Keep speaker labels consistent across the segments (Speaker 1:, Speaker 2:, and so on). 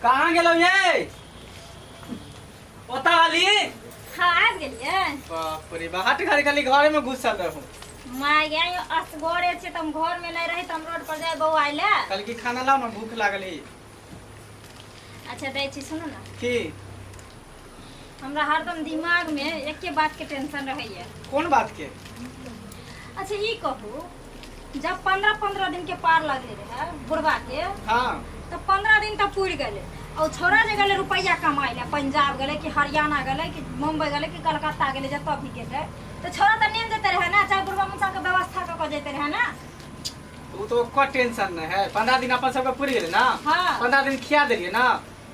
Speaker 1: कहाँ गेलौ ये ओता वाली?
Speaker 2: हाँ, आबि गेलियै।
Speaker 1: बाप रे बा, हट घरे खाली घरे में घुसल रहू।
Speaker 2: माय गे, असगरे छै तऽ हम घर में नहि रही तऽ हम रोड पर जाय बौआ ले।
Speaker 1: कल की खाना लाओ ना, भूख लागल है।
Speaker 2: अच्छा दै छी, सुनू ना।
Speaker 1: की?
Speaker 2: हमरा हरदम दिमाग में एके बात के टेंशन रहैया।
Speaker 1: कोन बात के?
Speaker 2: अच्छा ई कहू, जब 15-15 दिन के पार लगले रहे बुढ़वा के, तो 15 दिन तक पूर गेले और छोरा जे गेले रुपया कमाए ला, पंजाब गेले कि हरियाणा गेले कि मुंबई गेले कि कलकत्ता गेले, जतऽ भी गेले तो छोरा तो नींद जते रहे ना, चाहे बुढ़वा मुसा के व्यवस्था कऽ के जते रहे ना।
Speaker 1: वो तो ओकर टेंशन नहीं है। 15 दिन अपन सबके पूरी गेले ना। 15 दिन खिया देलिए ना,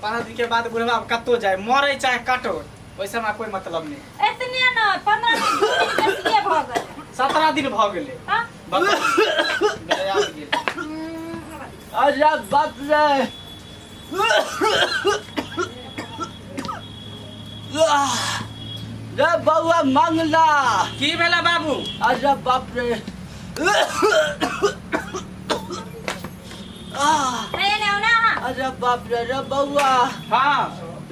Speaker 1: 15 दिन के बाद बुढ़वा कत्तो जाए, मरे चाहे कटो, वैसे हमरा कोई मतलब नहीं।
Speaker 2: एतने ना 15 दिन 2 दिन बेसिए भऽ गेलै।
Speaker 1: 17 दिन भऽ गेलै।
Speaker 2: हाँ?
Speaker 1: बताउ। गया गेल।
Speaker 3: अरे बाप रे, रे बउआ मंगला।
Speaker 1: की भेला बाबू?
Speaker 3: अरे बाप रे,
Speaker 2: नहीं, नहीं, ना, हाँ।
Speaker 3: अरे बाप रे, रे बउआ।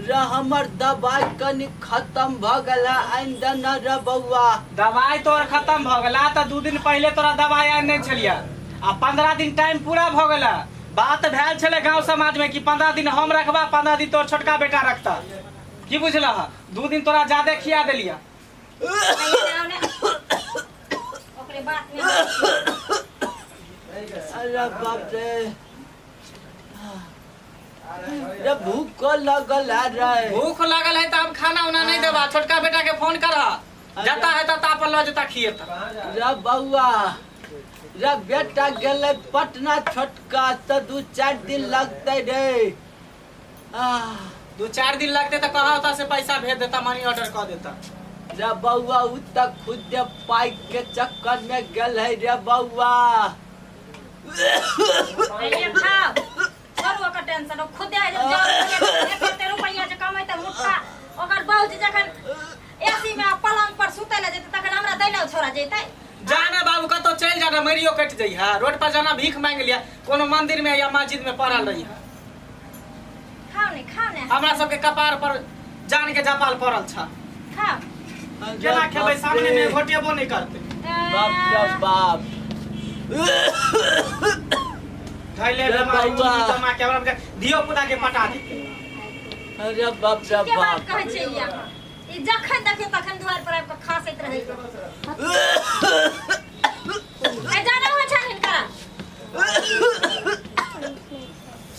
Speaker 3: रे हमर दवाई कनी खत्म भ गेल है, आनि देना रे बउआ।
Speaker 1: दवाई तोर खत्म भ गेला तऽ 2 दिन पहिले तोरा दवाई आनि नहि छलियै, आ 15 दिन टाइम पूरा भ गेला। बात भेल छलै गांव समाज में कि 15 दिन हम रखबा, 15 दिन तोर छोटका बेटा रखता। की बुझलह? 2 दिन तोरा ज्यादे खिया देलिया।
Speaker 2: ओकरे बात में।
Speaker 3: अरे बाप रे, रे भूख लगल है रे।
Speaker 1: भूख लागल है तऽ हम खाना उना नहीं देबा, छोटका बेटा के फोन कर, जाता है तऽ तापल लऽ जेता खिएता।
Speaker 3: रे बउआ, रे बेटा गेलै पटना छोटका, तऽ 2-4 दिन लगतै रे। आह।
Speaker 1: 2-4 दिन लगते तऽ कहा होता से पैसा भेज देता, मनी ऑर्डर कऽ देता।
Speaker 3: रे बउआ, उ तऽ खुद पाइ के चक्कर में गेल है रे बउआ।
Speaker 2: पहिले खाओ, छोड़ू ओकर टेंशन, ओ खुदे जब जाओ एक रुपैया जे कमेतै मुट्ठा, ओकर बाबूजी जखन एसी में पलंग पर सुतै लए जेतै तखन हमरा दै लए छोड़ा जेतै।
Speaker 1: जाना बाबू कतौ चलि जाना, मरियो कटि जइहा, रोड पर जाना भीख मांगि लिया, कोनो मंदिर में या मस्जिद में पड़ल रही।
Speaker 2: खाओ ने, खाओ ने।
Speaker 1: हमरा सबके कपार पर जान के जपाल पड़ल छ।
Speaker 2: खाओ।
Speaker 1: केना खेबै, सामने में घोटेबो नहीं करते।
Speaker 3: बाप रे बाप।
Speaker 1: धैले
Speaker 3: रे
Speaker 1: बेमारी
Speaker 3: बउआ।
Speaker 1: चीनी जमा के हमरा के धियो पुता के पटा देते।
Speaker 3: अरे बाप रे
Speaker 2: के बात
Speaker 3: बाप।
Speaker 2: कहै छियै ई अहाँ? ई जखन देखियौ तखन दुआर पर आबि कऽ खाँसैत रहै। ए जाना होइ छनि हिनका।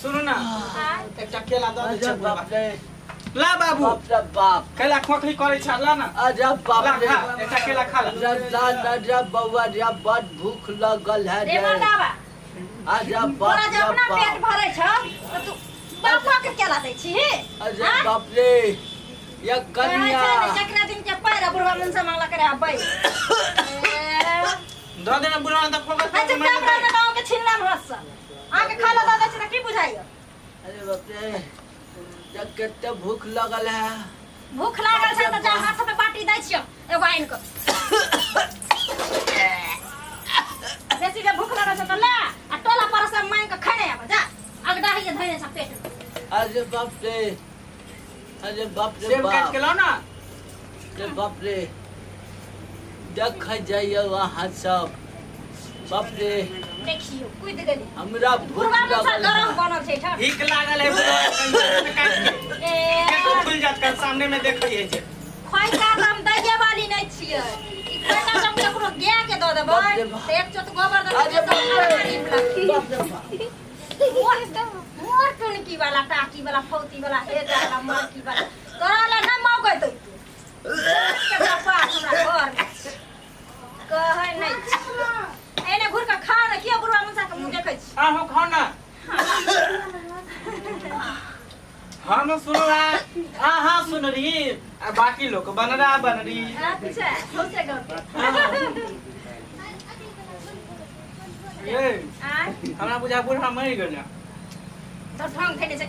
Speaker 1: सुनू ना, एकटा केला दऽ दै
Speaker 3: अरे
Speaker 1: छियै
Speaker 3: बाप
Speaker 1: बुढ़बा।
Speaker 3: रे।
Speaker 1: ला बाबू।
Speaker 3: बाप रे बाप।
Speaker 1: केला खोखली करै छ, ला ना।
Speaker 3: अरे बाप
Speaker 1: ला
Speaker 3: रे।
Speaker 1: खा, एकटा केला खा ला।
Speaker 3: रे ला ना रे बउआ रे, बड़ भूख लगल है
Speaker 2: रे
Speaker 3: रे।
Speaker 2: मर्दाबा।
Speaker 3: अरे बाप
Speaker 2: तोरा जे
Speaker 3: रे
Speaker 2: अपना पेट
Speaker 3: बाप।
Speaker 2: भरै छौ तऽ तू बापा के केला दै छिही?
Speaker 3: अरे
Speaker 2: आँ?
Speaker 3: बाप रे, ये
Speaker 2: कहै
Speaker 3: कनिया।
Speaker 2: छै ने, जकरा दिन के पैर आ बुढ़वा मुनसा मांगलक रे आ बैठ।
Speaker 1: दऽ देना बुढ़वा तऽ खोखल।
Speaker 2: अच्छा चुपचाप रह, तऽ अहाँके छिनलाम हाथ सँ। अहाँके खाना दऽ दै छी तऽ की बुझाइया?
Speaker 3: अरे बाप रे, ये कते भूख लगल है।
Speaker 2: भूख लागल छै तऽ जा हाथ में बाटी दै छियौ एगो आनि कऽ। बेसी जे भूख लागल छै तऽ ले आ टोला पर से मांगि कऽ खेने आब जा, अगदाही जे धैने छ पेट में।
Speaker 3: अरे बाप रे, अरे बाप रे
Speaker 1: सेब काटि
Speaker 3: बाप।
Speaker 1: के लाउ ना।
Speaker 3: अरे बाप रे, देख जाइयो अहाँ सब। बाप रे।
Speaker 2: देखियो कूद गेली।
Speaker 3: हमरा भूख
Speaker 2: बुढ़वा मुसा
Speaker 3: लगल
Speaker 2: गरम
Speaker 3: है।
Speaker 2: बनल छै ठक।
Speaker 1: भीख लागल है बुढ़वा के काटि के।
Speaker 2: ए
Speaker 1: केतो खुलि जायत कल सामने में देखै है जे।
Speaker 2: खोइका तऽ हम दैये वाली नहि छियै। ई खोइका तऽ हम ककरो गाय के दऽ देबै
Speaker 3: बाप रे बाप।
Speaker 2: तऽ एक चोत गोबर दऽ
Speaker 3: अरे
Speaker 2: देबै
Speaker 3: बाप
Speaker 2: तऽ
Speaker 3: रे।
Speaker 2: गरीब लगतै।
Speaker 3: बाप रे बाप।
Speaker 2: मोर मोर टुनकी वाला टाकी वाला फौती वाला हे वाला मरकी वाला तोरा ला नहि मौगैतौ तू। के बापा हमरा घर में कहै नहि छी। एने घुर कऽ खा ने, किया बुढ़वा मुसा के मुँह देखै छी?
Speaker 1: अहूँ खाउ ना। हम सुनला, अहाँ सुनरी आ बाकी लोग बनरा बनरी।
Speaker 2: अच्छा सौंसे गाँव के।
Speaker 1: ये
Speaker 2: आँय?
Speaker 1: हमरा बुझा बूढ़ा मरि गेल।
Speaker 2: तो ढंग खेने छै।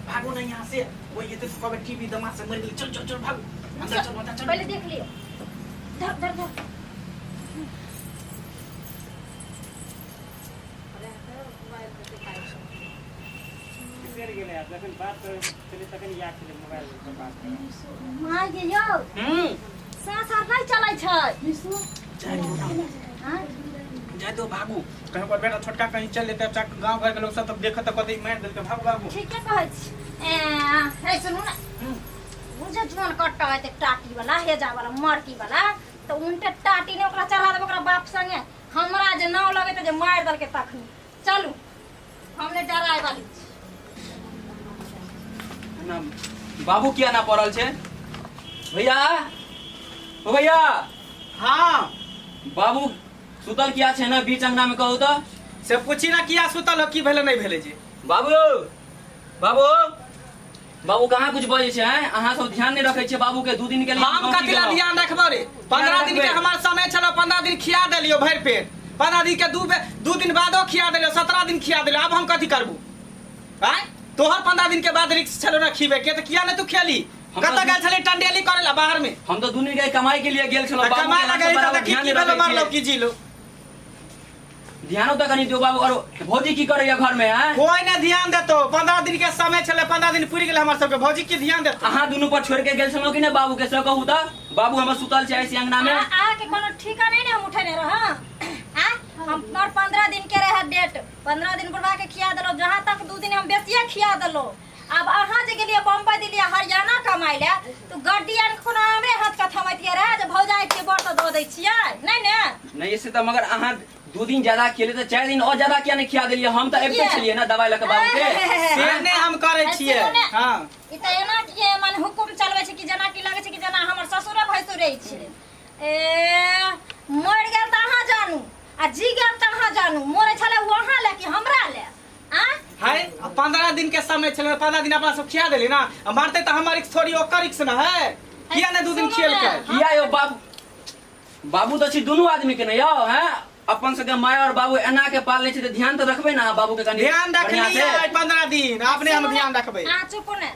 Speaker 1: भागो ना यहाँ से, वो ये तो कहबे टीवी दमा से मरि गेल। चल चल चल भागो, अंदर चल, अंदर चल।
Speaker 2: पहिले देख लियो। धर धर धर।
Speaker 1: बिसरि गेलै आब। जखन बात करै छलियै तखन याद छलै मोबाइल पर बात करब।
Speaker 2: माय गे यौ
Speaker 1: हूँ
Speaker 2: साँस आर नहि चलै छै आँय?
Speaker 1: जाय दो भागू कहीं ओकर बेटा छोटका कहीं चल जेतै गाँव घर के लोग सब तब देखत तऽ कहतै ई मारि देलकै भागू भागू
Speaker 2: ठीके कहै छी ए हे सुनू ने ओ जे जोन कट्टा हेतै टाटी वाला हेजा वाला मरकी वाला तऽ उनटे टाटी ने ओकरा चढ़ा देबै ओकरा बाप संगे हमरा जे नाव लगेतै जे मारि देलकै तखनी चलू हम नहि डराय वाली छी
Speaker 4: ना, बाबू किया ना पड़ल छै भैया ओ भैया
Speaker 1: हाँ
Speaker 4: बाबू सुतल किया छै ना बीच अंगना में कहू तऽ
Speaker 1: से पूछी ना किया सुतल हो की भेलै नहीं भेलै जे
Speaker 4: बाबू बाबू बाबू कहाँ कुछ बजै छै आँय? अहाँ सब ध्यान नहि रखै छियै बाबू के दू दिन के लिए
Speaker 1: हम
Speaker 4: गाँव
Speaker 1: कथी
Speaker 4: की
Speaker 1: ला
Speaker 4: गेलहुँ।
Speaker 1: ध्यान रखबो रे 15 दिन के
Speaker 4: रखबै?
Speaker 1: हमार समय छलो 15 दिन खिया देलियो भरि पेट 15 दिन के दू दिन बादो खिया देलियो 17 दिन खिया देलियो अब हम कथी करबू आय तोहर 15 दिन के बाद रिक्स छलो ना खिबे के त किया ने तू खेली
Speaker 4: हम
Speaker 1: कतऽ
Speaker 4: तऽ-
Speaker 1: गेल छली टंडेली करे ला बाहर में
Speaker 4: हम तऽ दुनू के कमाई के लिए गेल छलहुँ
Speaker 1: त
Speaker 4: बाबू
Speaker 1: कमाए
Speaker 4: के
Speaker 1: ला
Speaker 4: अहाँ
Speaker 1: गेली
Speaker 4: सब
Speaker 1: त
Speaker 4: बराबर
Speaker 1: देखी
Speaker 4: ध्यान
Speaker 1: की
Speaker 4: नहि
Speaker 1: भेलो
Speaker 4: रखै
Speaker 1: मारलो
Speaker 4: छियै।
Speaker 1: की जीलो
Speaker 4: ध्यानो तऽ कनि दियौ बाबू और भौजी की करैया घर में आँय
Speaker 1: कोई ने ध्यान देतो 15 दिन के समय छले 15 दिन पूरी गेल हमर सबके भौजी की ध्यान देतो
Speaker 4: अहाँ दुनू पर छोड़ के गेल छलहुँ कि नहि बाबू के से कहू तऽ बाबू हमर सुतल छै ऐसे अंगना में
Speaker 2: अहाँके कोनो ठीका नहि ने हम उठेने रह आ हमर 15 दिन के रहे डेट 15 दिन बुढ़वा के खिया देलहुँ जहाँ तक 2 दिन हम बेसिए खिया देलहुँ अब अहाँ जे गेलियै बम्बई दिल्ली हरियाणा कमाइ लए तऽ गड्डी आनि कऽ कोनो हमरे हाथ के थमैतियै रहे जे भौजाइ के बड़ तऽ दऽ दै छियै नहि ने
Speaker 4: नहीं से तऽ मगर अहाँ दू दिन ज्यादा खियेलियै तऽ चारि दिन और ज्यादा किया नहि खिया देलियै हम तऽ अबिते
Speaker 2: किया?
Speaker 4: छलियै ने दवाइ लऽ कऽ बाबू के
Speaker 1: से नहि हम करै छियै
Speaker 2: सुनू ने।
Speaker 1: हँ
Speaker 2: ई तऽ एना कि माने हुकुम चलबै छै कि जेना कि लगै छै कि जेना हमर ससुरे भैंसुरे छै ए मरि गेल तऽ अहाँ जानू आ जी गेल तऽ अहाँ जानू मरै छलै ओ अहाँ लए कि हमरा लए आ
Speaker 1: है 15 दिन के समय छलै 15 दिन अपना सब खिया देली ना आ मरते तऽ हमर रिक्स थोड़ी ओकर रिक्स ना है किया ने 2 दिन
Speaker 2: सुनू
Speaker 1: खियलकै
Speaker 2: ने।
Speaker 4: किया यौ बाबू बाबू तऽ छी दुनू आदमी के ने यौ हैं अपन सबके माय और बाबू एना के पालने छै तऽ ध्यान तऽ रखबै ने अहाँ बाबू के कनि
Speaker 1: ध्यान
Speaker 4: बढ़िआँ से।
Speaker 1: रखलियै 15 दिन अपने हम ध्यान रखबै
Speaker 2: अहाँ चुप ने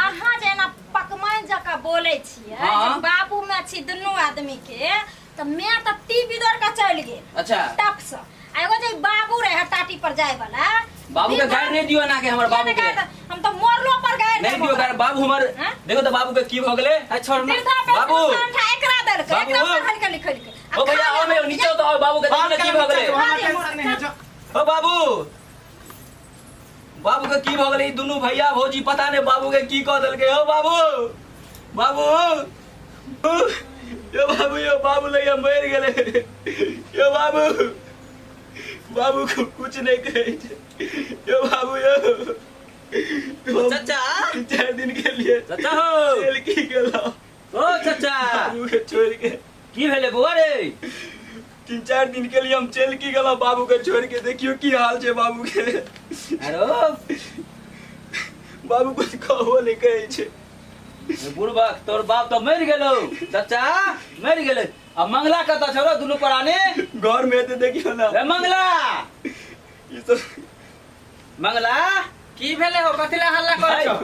Speaker 2: अहाँ जे एना पकवान जकाँ बोलै छियै
Speaker 4: हाँ।
Speaker 2: जे बाबू में छी दुनू आदमी के तऽ मैं तऽ टीवी दौड़ के चलि गेल
Speaker 4: अच्छा
Speaker 2: टप से आ एगो जे बाबू रहे टाटी पर जाय वाला
Speaker 4: बाबू के गारि नहीं दियो एना के हमर बाबू के
Speaker 2: हम तऽ मरलो पर गारि
Speaker 4: नहीं दियो गारि बाबू हमर
Speaker 2: हाँ?
Speaker 4: देखो तऽ बाबू के की भऽ गेलै
Speaker 1: आ छोड़ ना
Speaker 2: वृद्धा पेंशन
Speaker 4: बाबू।
Speaker 2: एकरा देलकै
Speaker 4: बाबू।
Speaker 2: एकरा पढ़ल के लिखल के
Speaker 4: ओ भैया आओ ने नीचे तो आओ बाबू के देखो ने की भऽ गेलै
Speaker 1: हमरा टेंशन नहीं है जो
Speaker 4: ओ बाबू बाबू के की भऽ गेलै ई दुनू भैया भौजी पता नहि बाबू के की कऽ देलकै हो बाबू बाबू यो बाबू यो बाबू लैया मरि गेलै यो बाबू बाबू को कुछ नहीं कहै छै यो बाबू यो
Speaker 3: चाचा
Speaker 4: 3-4 दिन के लिए
Speaker 3: चाचा हो
Speaker 4: जेल की गेलो
Speaker 3: ओ चाचा
Speaker 4: बाबू के छोड़ के
Speaker 3: की भेलै बौआ रे
Speaker 4: 3-4 दिन के लिए हम चल की गेलो बाबू के छोड़ के देखियो की हाल छै बाबू के
Speaker 3: अरे
Speaker 4: बाबू कुछ कहबो नहीं कहै छै
Speaker 3: बुढ़बक तोर बाप तऽ मरि गेलौ चाचा मरि गेलै आ मंगला कतऽ छौ रे दुनू प्राणी
Speaker 4: घर में हेतै देखियो ना
Speaker 3: रे मंगला
Speaker 4: ई सब
Speaker 3: मंगला
Speaker 1: की भेलै हो कथी लए हल्ला करै छौ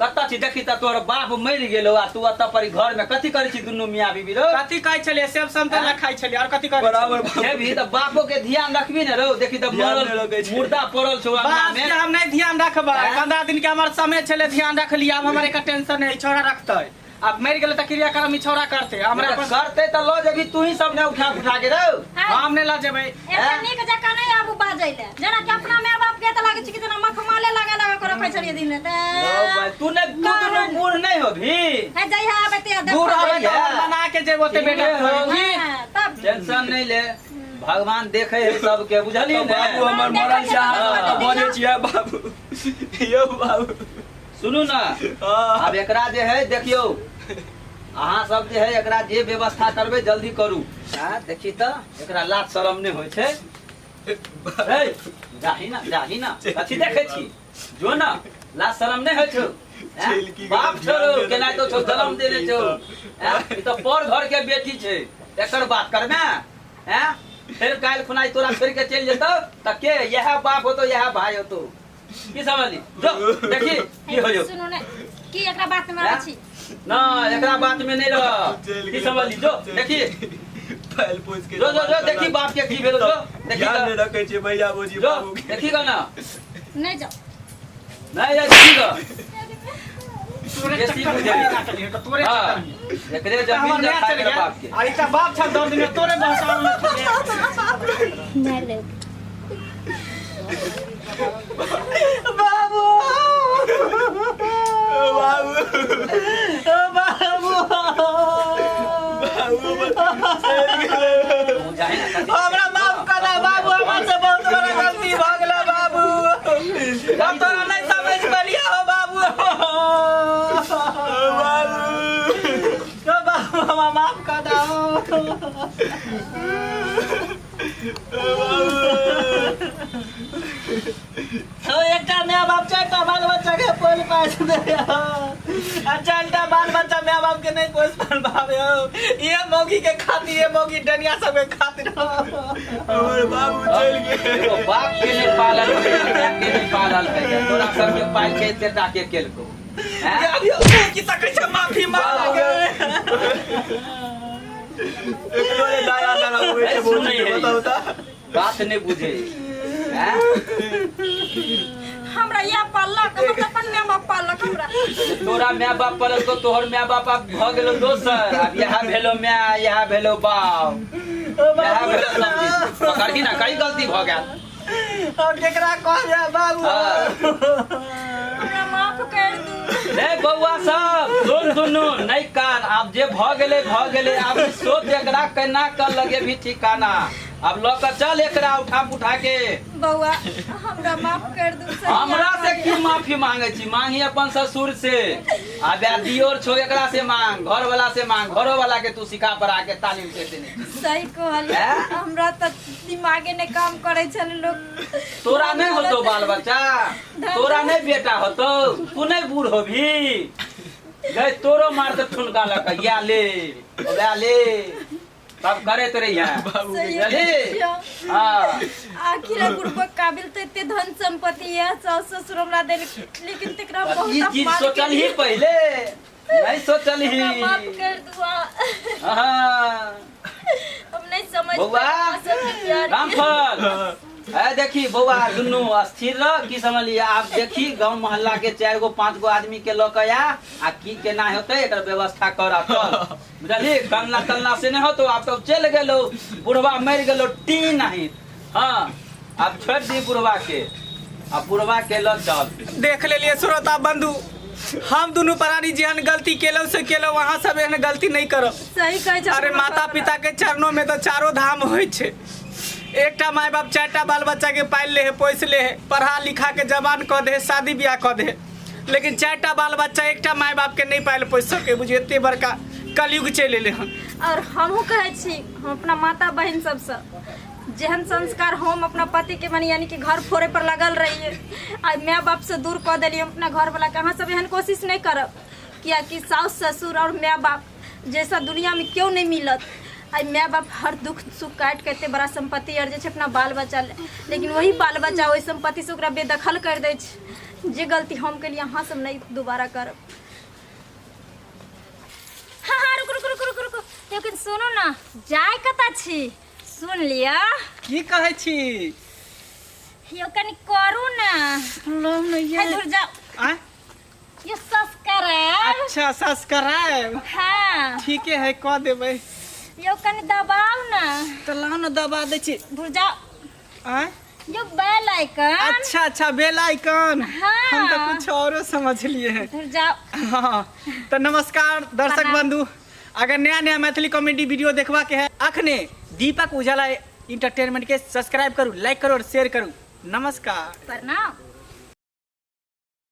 Speaker 3: कतऽ छी देखी तऽ तोहर बाप मरि गेलौ आ तू एतऽ पर घर में कथी करै छी दुनू मियाँ बीबी रौ
Speaker 1: कथी कहै छलियै सेब संतरा खाइ छलियै और कथी करै
Speaker 4: बराबर बाबू
Speaker 3: खेबही तऽ बापो के ध्यान रखबी ने रौ देखी तऽ
Speaker 4: ध्यान
Speaker 3: मरल
Speaker 4: नहि रखै छै।
Speaker 3: मुर्दा पड़ल छौ अंगना
Speaker 1: बाप
Speaker 3: में
Speaker 1: के हम नहीं ध्यान रखबै
Speaker 3: आँय?
Speaker 1: 15 दिन के हमर समय छलै ध्यान रखलियै आब हमर एकर टेंशन नहीं छोड़ा रखतै आब मरि गेलै तऽ क्रियाक्रम ई छौड़ा करतै हमरा
Speaker 3: हमरा
Speaker 1: अपन
Speaker 3: करते तऽ लऽ जेबही तू ही सब ने उठा उठा के रौ
Speaker 1: हम नहि लऽ जेबै
Speaker 2: एते नीक जकाँ नहि आबू बाजै लए जेना कि अपना माय बाप के तऽ लागै छै कि जेना मखमले लगा लगा के रखै छलियै दिन
Speaker 3: रौ
Speaker 2: तऽ
Speaker 3: भाई, तू ने तू दुनू बूढ़ नहीं होभी
Speaker 2: हे जइहा आबै ते
Speaker 1: बूढ़
Speaker 2: देखबै
Speaker 1: होबै तऽ हम बना के जेबै ओते बेटा
Speaker 3: ठीके हौ।
Speaker 1: की
Speaker 2: हँ, तब
Speaker 3: टेंशन नहीं ले भगवान देखे है सबके बुझलियै
Speaker 4: तो
Speaker 3: ने
Speaker 4: बाबू हमर मरल छै अहाँ बजै छियै बाबू यौ बाबू
Speaker 3: सुनू ना
Speaker 4: हाँ।
Speaker 3: आब एकरा जे है देखियौ अहाँ सब जे है एकरा जे व्यवस्था करबै जल्दी करू हाँ देखी तऽ एकरा लाज शरम नहि होइ छै हे जाही ना जाही ना कथी देखै छी जो ना लाज शरम नहि होइ छौ हैं?
Speaker 4: चलि की
Speaker 3: बाप
Speaker 4: गेलौ,
Speaker 3: छौ रौ,
Speaker 4: ध्यान
Speaker 3: केना तो छौ जन्म देने छौ हैं? ई तऽ पर घर के बेटी छै एकर बात करमे हैं फेर काल्हि खुनाइ तोरा छोड़ि के चलि जेतौ तऽ के इएह बाप होतौ इएह भाय होतौ की समझली जो देखी की हो जो
Speaker 2: सुनू ने की एकरा बात में रहै छी
Speaker 3: ना एकरा बात में नहीं रह
Speaker 4: चलि
Speaker 3: की
Speaker 4: गेलै,
Speaker 3: समझली जो
Speaker 4: चलि
Speaker 3: देखी
Speaker 4: फाइल पोस के
Speaker 3: जो जो जो देखी बाप के की भेलो जो देखी
Speaker 4: ध्यान
Speaker 3: तऽ।
Speaker 4: नहि रखै छै भैया भौजी
Speaker 3: जो
Speaker 4: बाबू के
Speaker 3: देखी गो ना
Speaker 2: नहीं जाओ
Speaker 3: नहीं जाइ छी ग
Speaker 1: तोरे
Speaker 3: बेसी
Speaker 1: चक्कर में
Speaker 3: बुझलियै।
Speaker 1: काटलियै तऽ तोरे
Speaker 3: हाँ
Speaker 1: चक्कर में।
Speaker 3: एकरे
Speaker 1: तऽ हमर
Speaker 3: जमीन
Speaker 1: माय
Speaker 3: देखा
Speaker 1: चलि
Speaker 3: गेल
Speaker 1: गेल
Speaker 3: बाप के
Speaker 1: आ एकटा बाप छल दर्द में तोरे बहसाव में छलै।
Speaker 5: बाबू
Speaker 4: बाबू
Speaker 5: बाबू
Speaker 4: बाबू चलि गेलै
Speaker 3: तू जाही ना कथी
Speaker 5: हमरा माफ कर दे बाबू हमरा से बहुत बड़ा गलती भऽ गेलै बाबू हम तोरा नहीं समझ पेलियै हो बाबू
Speaker 4: बाबू
Speaker 5: ओ बाबू हमरा माफ कर दे ओ एकटा माय बाप चारिटा बाल बच्चा के पोस पास दे आ चारिटा बाल बच्चा माय बाप के नहीं पोस पावे हो ये मौगी के खातिर ये मौगी डनिया सब के खातिर
Speaker 4: हमर बाबू चलि गेल
Speaker 3: एगो बाप के नहीं पालल है, माय के नहीं पालल है तोरा सबके पाल के एते टा के केलको हैं?
Speaker 5: अभी तू की तकै छै माफी मांगे
Speaker 4: एकरो ने दाया दाना हुए छै
Speaker 3: सुनै
Speaker 4: बहुत
Speaker 3: है।
Speaker 4: बताउ त
Speaker 3: बात नहीं बुझे हैं?
Speaker 2: हमरा या पालक हम तऽ अपन माय बाप पालक हमरा
Speaker 3: तोरा माय बाप पलल तो तोहर माय बाप आब भऽ गेलो दोसर आब इएह भेलो माय इएह भेलो बाप इएह भेलो सब चीज पकड़ही ना कई गलती भऽ गेल
Speaker 5: अब केकरा कहबै बाबू
Speaker 2: हमरा माफ कर दू
Speaker 3: रे बौआ सब सुन दुनू नहीं कान आब जे भऽ गेलै भऽ गेलै आब सोच एकरा केना कर लगे भी ठिकाना अब लऽ कऽ चल एकरा उठा पुठा के
Speaker 2: बौआ हमरा माफ कर दू सही
Speaker 3: हमरा से
Speaker 2: कहलियै।
Speaker 3: की माफी मांगे छी मांगी अपन ससुर से आब या दियोर छो एकरा से मांग घर वाला से मांग घरो वाला के तू सिखा पढ़ा के तालीम दे देने
Speaker 2: सही कहलियै
Speaker 3: हैं?
Speaker 2: हमरा तऽ दिमागे नहि काम करै छल लोक
Speaker 3: तोरा नहीं होतो बाल बच्चा तोरा नहीं बेटा होतो तू नहीं बूढ़ होभी गए तोरो मार के ठुनका लग या ले या ले तब करैत रहिहे
Speaker 2: सही
Speaker 3: बुझलही हाँ
Speaker 2: आखिर बुढ़बा काबिल तऽ एते धन संपत्ति है सास ससुर हमरा देल लेकिन तेकरा बहुत
Speaker 3: ई चीज
Speaker 2: अपमान
Speaker 3: सोचल ही
Speaker 2: केलियै।
Speaker 3: पहिले नहीं सोचल ही
Speaker 2: हमरा माफ कर दुआ
Speaker 3: हाँ
Speaker 2: हम नहीं समझ
Speaker 3: बौआ,
Speaker 2: पाए सबके प्यार के।
Speaker 3: रामफल है देखी बौआ दुनू अस्थिर रह की समझलियै आब देखी गांव मोहल्ला के चारि गो पांच गो आदमी के लऽ के आ आ की केना हेतै एकर व्यवस्था कर चल बुझलही कन्ना तन्ना से नहीं होतो आब सब चलि गेलो बुढ़वा मरि गेलो टी नहीं हाँ आब छोड़ि दी बुढ़वा के आ बुढ़वा के लऽ चल
Speaker 1: देख लेलिए श्रोता बंधु हम दुनू प्राणी जेहन गलती केलहुँ से केलहुँ अहाँ सब एहन गलती नहीं करब
Speaker 2: सही कहै छै
Speaker 1: अरे माता पिता के चरणों में तो चारो धाम होइ छै एकटा माय बाप चारिटा बाल बच्चा के पालि ले है पोसि ले है पढ़ा लिखा के जवान कऽ दे है शादी बियाह कऽ दे है लेकिन चारिटा बाल बच्चा एकटा माय बाप के नहीं पालि पोसि सके बुझियो एते बड़का कलयुग चलि एलै हन
Speaker 2: और हमहूँ कहै छी हम अपना माता बहिन सबसँ जेहन संस्कार हम अपना पति के माने यानी कि घर फोड़े पर लगल रहिए आ माय बाप से दूर कऽ देलियै हम अपना घर वाला के अहाँ सब एहन कोशिश नहीं करब कियाकि साउस ससुर और माय बाप जैसा दुनिया में क्यों नहीं मिलत आई माय बाप हर दुख सुख काटि के एते बड़ा संपत्ति अर्जै छै अपना बाल बच्चा ले लेकिन वही बाल बच्चा ओहि संपत्ति से ओकरा बेदखल कर दै छै जे गलती हम केलियै अहाँ सब नहीं दोबारा करब हाँ हाँ रुक रुक रुक रुक रुक लेकिन सुनू ना जाय कतऽ छी सुन लिअ
Speaker 1: की कहै छी
Speaker 2: यौ कनि करू ना हे दूर जाओ
Speaker 1: आँय?
Speaker 2: ये सब्सक्राइब
Speaker 1: अच्छा सब्सक्राइब
Speaker 2: हाँ
Speaker 1: ठीके है कऽ देबै
Speaker 2: यो कनि दबाउ ना
Speaker 1: तऽ लाउ ने दबा दै छी
Speaker 2: दूर जाओ
Speaker 1: आँय
Speaker 2: यो बेल आइकन
Speaker 1: अच्छा अच्छा बेल आइकन
Speaker 2: हाँ।
Speaker 1: हम तो कुछ औरो समझ लिए हैं
Speaker 2: दूर जाओ
Speaker 1: हाँ तो नमस्कार दर्शक
Speaker 2: प्रणाम।
Speaker 1: बंधु अगर नया नया मैथिली कॉमेडी वीडियो देखवा के है अखने दीपक उजाला इंटरटेनमेंट के सब्सक्राइब करू लाइक करू और शेयर करू नमस्कार
Speaker 2: प्रणाम